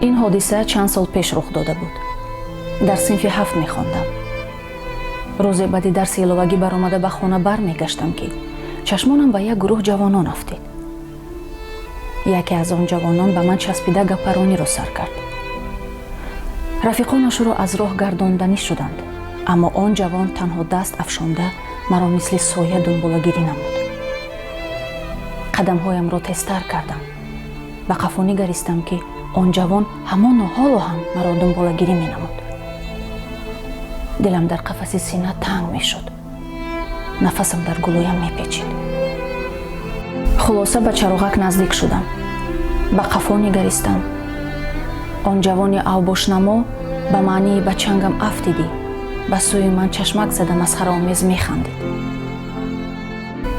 Ин ҳодиса чанд сол пеш рух дода буд. Дар синфи 7 мехондам. Рӯзе баъди дарси иловагӣ баромада ба хона бармегаштам, ки чашмонам ба як гурӯҳ ҷавонон афтид. Яке аз он ҷавонон ба ман часпида гаппарониро сар кард. Рафиқонашро аз роҳ гардонданӣ шуданд, аммо он ҷавон танҳо даст афшонда маро мисли соя дунболагирӣ намуд. Қадамҳоямро тезтар кардам. Ба қафо нигаристам, ки он ҷавон ҳамоно ҳоло ҳам маро дунболагирӣ менамуд. Дилам дар қафаси сина танг мешуд, нафасам дар гулӯям мепечид. Хулоса, ба чароғак наздик шудам, ба қафо нигаристам. Он ҷавони авбошнамо ба маънии ба чангам афтидӣ ба сӯи ман чашмак зада масхараомез механдид.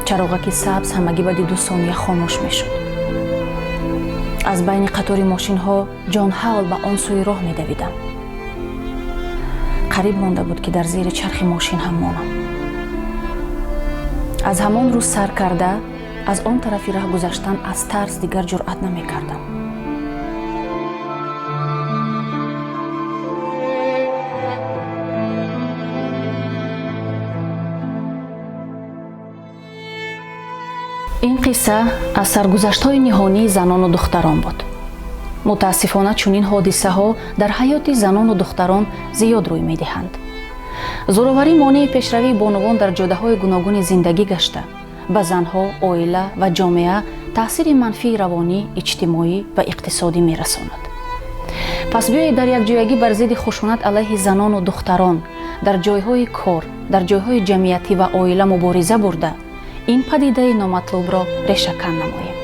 Чароғаки сабз ҳамагӣ баъди 2 сония хомӯш мешуд. Аз байни қатори мошинҳо ҷонҳавл ба он сӯи роҳ медавидам. Қариб монда буд, ки дар зери чархи мошин ҳам монам. Аз ҳамон рӯз сар карда аз он тарафи раҳ гузаштан аз тарс дигар ҷуръат намекардам. Ин қисса аз саргузаштҳои ниҳонии занону духтарон буд. Мутаассифона, чунин ҳодисаҳо дар ҳаёти занону духтарон зиёд рӯй медиҳанд. Зӯроварӣ монеи пешравии бонувон дар ҷодаҳои гуногуни зиндагӣ гашта, ба занҳо, оила ва ҷомеа таъсири манфии равонӣ, иҷтимоӣ ва иқтисодӣ мерасонад. Пас биёед дар якҷоягӣ бар зидди хушунат алайҳи занону духтарон дар ҷойҳои кор, дар ҷойҳои ҷамъиятӣ ва оила мубориза бурда, ин падидаи номатлубро решакан намоем.